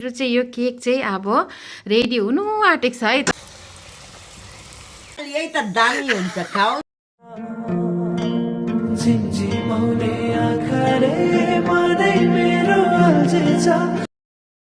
मेरो चाहिँ यो केक चाहिँ अब रेडी हुनु आँटेको छ है। यही त दामी हुन्छ खाऊ।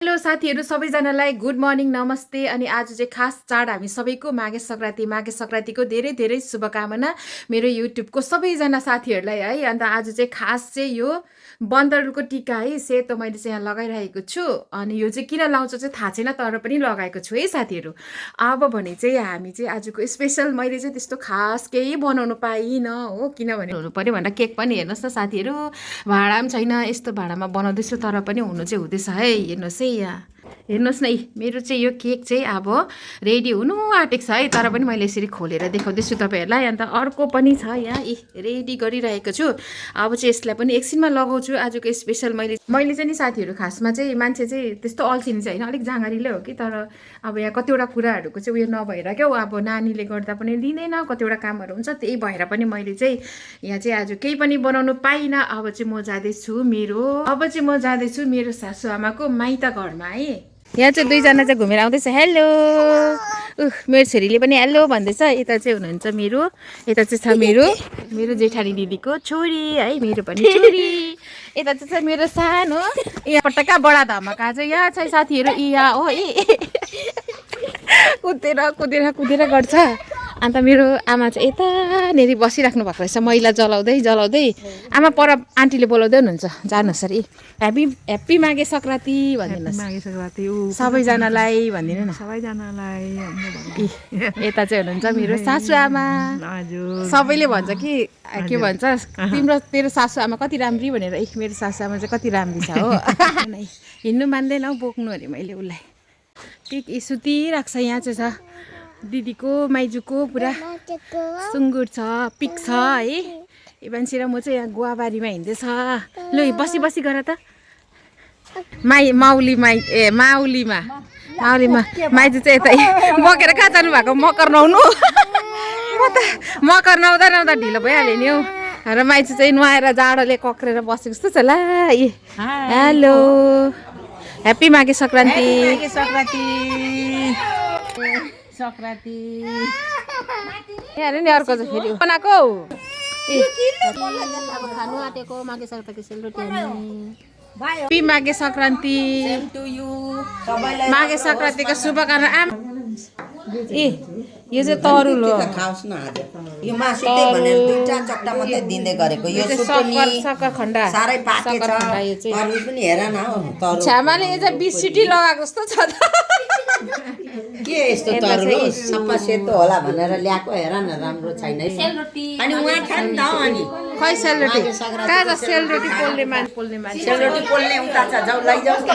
हेलो साथीहरू सबैजनालाई गुड मर्निङ नमस्ते। अनि आज चाहिँ खास चाड हामी सबैको माघे सङ्क्रान्तिको धेरै धेरै शुभकामना मेरो युट्युबको सबैजना साथीहरूलाई है। अन्त आज चाहिँ खास चाहिँ यो बन्दरको टिका है सेतो मैले चाहिँ यहाँ लगाइरहेको छु। अनि यो चाहिँ किन लाउँछ चाहिँ थाहा छैन तर पनि लगाएको छु है साथीहरू। अब भने चाहिँ हामी चाहिँ आजको स्पेसल मैले चाहिँ त्यस्तो खास केही बनाउनु पाइनँ हो, किनभने हुनु पऱ्यो भनेर केक पनि हेर्नुहोस् न साथीहरू, भाँडा पनि छैन, यस्तो भाँडामा बनाउँदैछु तर पनि हुनु चाहिँ हुँदैछ है। हेर्नुहोस् है यहाँ हेर्नुहोस् न, मेरो चाहिँ यो केक चाहिँ अब रेडी हुनु आँटेको छ है, तर पनि मैले यसरी खोलेर देखाउँदैछु तपाईँहरूलाई। अन्त अर्को पनि छ यहाँ रेडी गरिरहेको छु। अब चाहिँ यसलाई पनि एकछिनमा लगाउँछु। आजको स्पेसल मैले चाहिँ नि साथीहरू खासमा चाहिँ मान्छे चाहिँ त्यस्तो अल्छिनी चाहिँ होइन, अलिक जाँगरीले हो कि, तर अब यहाँ कतिवटा कुराहरूको चाहिँ उयो नभएर क्या अब नानीले गर्दा पनि दिँदैन, कतिवटा कामहरू हुन्छ, त्यही भएर पनि मैले चाहिँ यहाँ चाहिँ आज केही पनि बनाउनु पाइनँ। अब चाहिँ म जाँदैछु मेरो सासूआमाको माइत घरमा है। यहाँ चाहिँ दुईजना चाहिँ घुमेर आउँदैछ। हेलो मेरो छोरीले पनि हेलो भन्दैछ। यता चाहिँ हुनुहुन्छ यता चाहिँ छ मेरो जेठानी दिदीको छोरी है, मेरो पनि छोरी। यता चाहिँ छ मेरो सानो यहाँ पटक्का बडा धमाका चाहिँ यहाँ छ साथीहरू। यहाँ हो कुदेर गर्छ। अन्त मेरो आमा चाहिँ यतानेरि बसिराख्नु भएको रहेछ मैला जलाउँदै। आमा पर आन्टीले बोलाउँदै हुनुहुन्छ, जानुहोस् अरे। ह्याप्पी माघे सङ्क्रान्ति भनिदिनुहोस्। माघे सङ्क्रान्ति सबैजनालाई भनिदिनु न। सबैजनालाई यता चाहिँ हुनुहुन्छ मेरो सासूआमा। सबैले भन्छ कि के भन्छ तेरो सासूआमा कति राम्री भनेर। मेरो सासूआमा चाहिँ कति राम्री छ हो। हिँड्नु मान्दैन हौ, बोक्नु अरे मैले उसलाई। टिक सुतिरहेको छ। यहाँ चाहिँ छ दिदीको माइजूको पुरा सुँगुर छ, पिक छ है। मान्छे र म चाहिँ यहाँ गुवाबारीमा हिँड्दैछ। लु बसी गर त माउलीमा माइजू चाहिँ यता बोकेर कहाँ जानु भएको, मकर नुहाउनु। म त मकर नुहाउँदा ढिलो भइहाल्यो नि हौ। र माइजू चाहिँ नुहाएर जाडोले कक्रेर बसेको जस्तो छ ला। Hello happy Maghe Sankranti. यहाँ नि अर्को चाहिँ फेरि बनाएको खानु आँटेको माघे सङ्क्रान्ति सेलरोटी ह्याप्पी माघे सङ्क्रान्ति। माघे सङ्क्रान्तिको शुभकामना। यो चाहिँ तरुल हो। खाओस् न आज यो मासु त्यही भनेर दुईटा चट्टा मात्रै दिँदै गरेको। यो सक्खर खण्डा सारै पाके छ। तरुल पनि हेर न हौ, तरुल छ्यामाले यो चाहिँ 20 सिटी लगाएको जस्तो छ त। के यस्तो तरुल हो, सप्पा सेतो होला भनेर ल्याएको, हेर न राम्रो छैन। अनि उहाँ खान त अनि खै सेलरोटी कहाँ छ? सेलरोटी पोल्ने मान्छे सेलरोटी पोल्ने उता छ, जाऊ लैजाऊ न।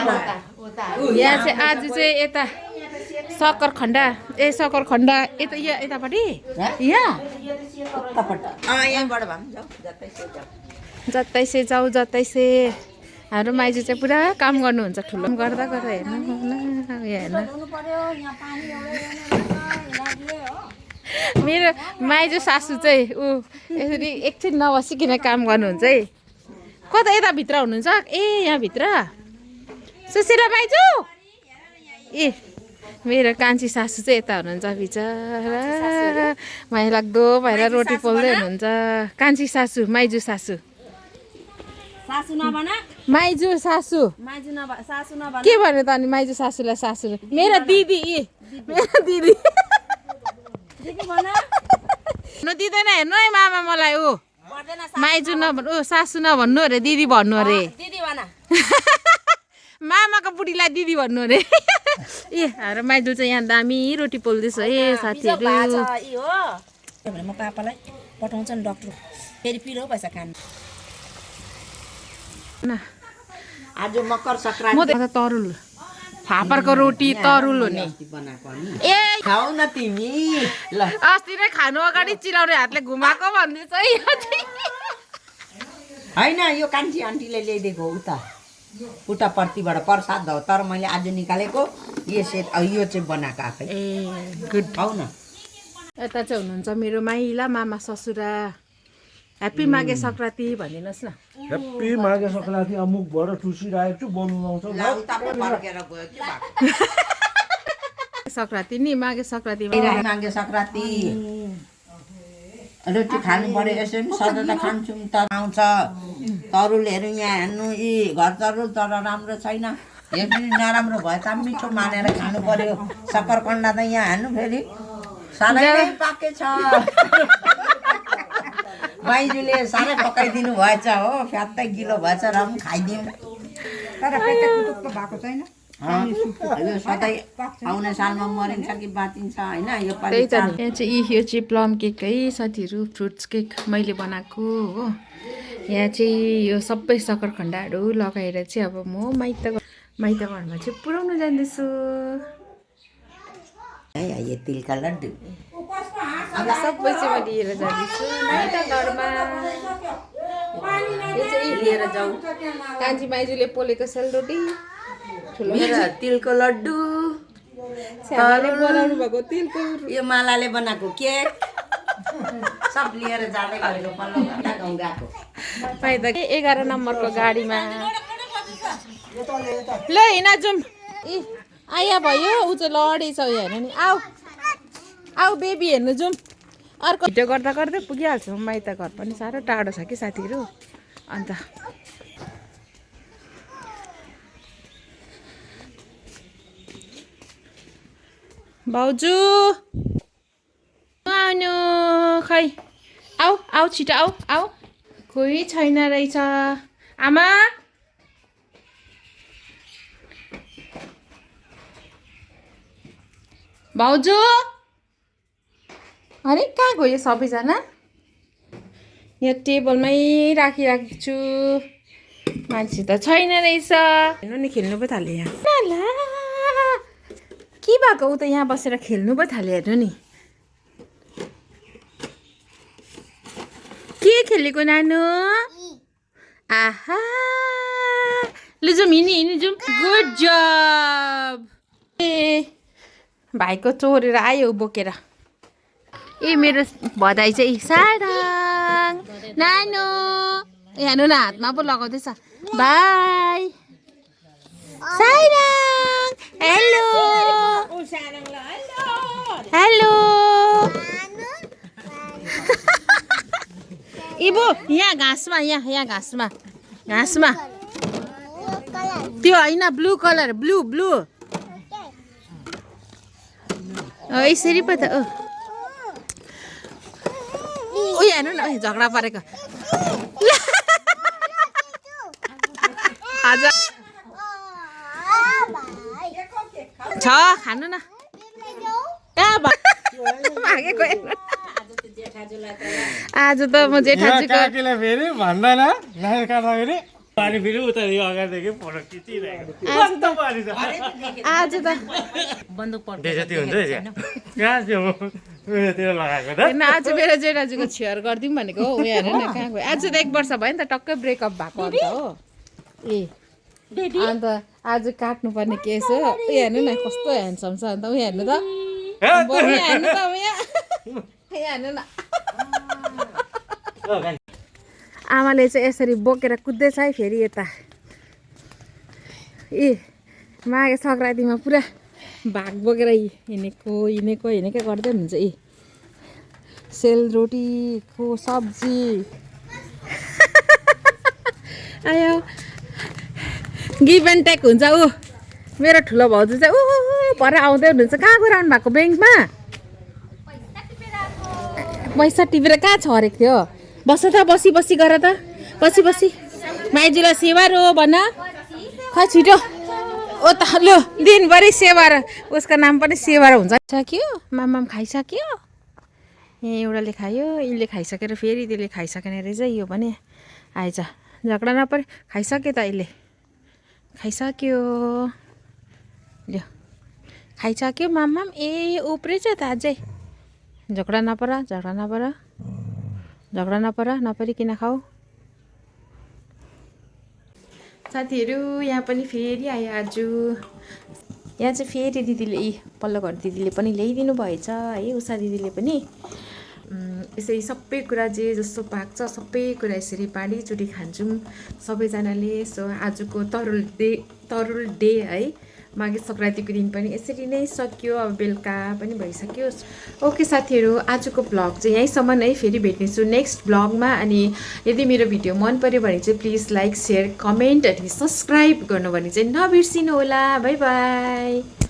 यहाँ चाहिँ आज चाहिँ यता सक्खर खण्डा यता यतापट्टि यहाँ यहाँबाट भए जतैसे जाऊ हाम्रो माइजू चाहिँ पुरा काम गर्नुहुन्छ, ठुलो गर्दा हेर्नु। मेरो माइजू सासू चाहिँ यसरी एकछिन नबसिकन काम गर्नुहुन्छ है। कता यताभित्र हुनुहुन्छ? यहाँभित्र सुशीला माइजू। मेरो कान्छी सासू चाहिँ यता हुनुहुन्छ, बिचरा माया लाग्दो भएर रोटी पोल्दै हुनुहुन्छ। कान्छी सासू माइजू सासू के भन्यो त अनि माइजू सासूलाई सासू मेरो दिदी दिँदैन। हेर्नु है मामा मलाई माइजू नभन्नु, सासू नभन्नु अरे, दिदी भन्नु अरे। मामाको बुढीलाई दिदी भन्नु अरे। हाम्रो माइजू चाहिँ यहाँ दामी रोटी पोल्दैछ है साथीहरू। म पापालाई पठाउँछ नि डक्टर, फेरि पिरो पैसा खानु। आज मकर सङ्क्रान्ति। म त तरुल फापरको रोटी तरुल हो नि। खाऊ न तिमी। ल अस्ति नै खानु अगाडि चिलाउने हातले घुमाएको भन्दैछ है। होइन यो कान्छी आन्टीले ल्याइदिएको उतापट्टिबाट प्रसाद हो, तर मैले आज निकालेको यो चाहिँ बनाएको आफै। गुड खाऊ न। यता चाहिँ हुनुहुन्छ मेरो माइला मामा ससुरा ह्याप्पी माघे सङ्क्रान्ति भनिदिनुहोस् न। ह्याप्पी माघे सङ्क्रान्ति मुखबाट टुसिरहेको छु बोल्नु लाउँछ ला उता पो फर्केर गयो के भएको सङ्क्रान्ति नि माघे सङ्क्रान्तिमा माघे सङ्क्रान्ति रोटी खानु पर्यो यसो पनि सधैँ त खान्छौँ तर आउँछ तरुलहरू यहाँ हेर्नु यी घर तरुल तर राम्रो छैन यो पनि नराम्रो भए त मिठो मानेर खानु पर्यो सक्करकन्डा त यहाँ हेर्नु फेरि साह्रै नै पाकेछ बाइजुले साह्रै पकाइदिनु भएछ हो फ्यात्तै गिलो भएछ र पनि खाइदिउँ तर पेटा कुटुक्क भएको छैन यो सधैँ आउने सालमा मरिन्छ कि बाँचिन्छ होइन यो पालि त्यही त नि यहाँ चाहिँ यो चाहिँ प्लम केक है साथीहरू फ्रुट्स केक मैले बनाएको हो यहाँ चाहिँ यो सबै सक्खरखण्डहरू लगाएर चाहिँ अब म माइत घरमा चाहिँ पुऱ्याउनु जाँदैछु यो तिलका लड्डु अब सबै चाहिँ म लिएर जाँदैछु माइत घरमा यो चाहिँ लिएर जाउँ कान्छी माइजूले पोलेको सेलरोटी मेरो तिलको लड्डु श्यामाले बनाउनु भएको तिलको यो मालाले बनाएको केक सब लिएर जाँदै गरेको पल्लो घन्टा गाउँ गएको माइत 11 नम्बरको गाडीमा ल हिँड जाउँ ए आया भयो ऊ चाहिँ लडेछ उयो हेर्नु नि आऊ आऊ बेबी हेर्नु जाउँ अर्को भिडियो गर्दा गर्दै पुगिहाल्छौँ माइत घर पनि साह्रो टाढो छ कि साथीहरू अन्त भाउजू आउनु खै आऊ आऊ छिटो आऊ आऊ कोही छैन रहेछ आमा भाउजू अरे कहाँ गयो सबैजना यहाँ टेबलमै राखिराखेको छु मान्छे त छैन रहेछ हेर्नु नि खेल्नु पो थाल्यो यहाँ ला के भएको ऊ त यहाँ बसेर खेल्नु पो थाल्यो हेर्नु नि के खेलेको नानु आहा लु जाउँ हिँडी जाउँ गुड जब ए भाइको चोरेर आयो बोकेर ए मेरो भदाइ चाहिँ सारङ नानु हेर्नु न हातमा पो लगाउँदैछ बाई सारङ हेलो हेलो इबो यहाँ घाँसमा यहाँ घाँसमा त्यो होइन ब्लू कलर ब्लू यसरी पो त उयो हेर्नु न झगडा परेको हजुर छ खानु न भागेको आज त म जेठाजीको फेरि भन्दैन पानी फेरि उता अगाडिदेखि फोटो खिचिरहेको आज त बेजती हुन्छ कहाँ थियो उयोतिर लगाएको त होइन आज मेरो जेठाजीको छेयर गरिदिउँ भनेको हो उयो हेर्नु न कहाँ गयो आज त 1 वर्ष भयो नि त टक्कै ब्रेकअप भएको अन्त हो ए अन्त आज काट्नुपर्ने केस हो उयो हेर्नु न कस्तो ह्यान्डसम छ अन्त उयो हेर्नु त हेर्नु त उयो हेर्नु न आमाले चाहिँ यसरी बोकेर कुद्दैछ है फेरि यता ए माघे सङ्क्रान्तिमा पुरा भाग बोकेर हिँडेकै गर्दै हुन्छ ए सेलरोटीको सब्जी आयो गिभ एन्ड टेक हुन्छ ऊ मेरो ठुलो भाउजू चाहिँ ऊ भएर आउँदै हुनुहुन्छ कहाँ गएर आउनु भएको ब्याङ्कमा पैसा टिपेर कहाँ छरेको थियो बस त बसी गर त बसी माइजूलाई सेवा रो भन खै छिटो ओ त लो दिनभरि सेवा र उसको नाम पनि सेवा हुन्छ सक्यो माम खाइसक्यो यहाँ एउटाले खायो यिनले खाइसकेर फेरि त्यसले खाइसकेन रहेछ यो पनि आएछ झगडा नपऱ्यो खाइसक्यो त अहिले खाइसक्यो ल्यो खाइसक्यो माम ए उप्रेछ त अझै झगडा नपर नपरिकन खाऊ साथीहरू यहाँ पनि फेरि आयो आज यहाँ चाहिँ फेरि दिदीले पल्लो घर दिदीले पनि ल्याइदिनु भएछ है उषा दिदीले पनि यसरी सबै कुरा जे जस्तो पाक्छ सबै कुरा यसरी बाँडीचुडी खान्छौँ सबैजनाले। सो आजको तरुल डे है माघे सङ्क्रान्तिको दिन पनि यसरी नै सकियो। अब बेलुका पनि भइसक्यो। ओके साथीहरू, आजको भ्लग चाहिँ यहीँसम्म है। फेरि भेट्नेछु नेक्स्ट भ्लगमा। अनि यदि मेरो भिडियो मन पऱ्यो भने चाहिँ प्लिज लाइक, सेयर, कमेन्ट अनि सब्सक्राइब गर्नु भने चाहिँ नबिर्सिनु होला। By by.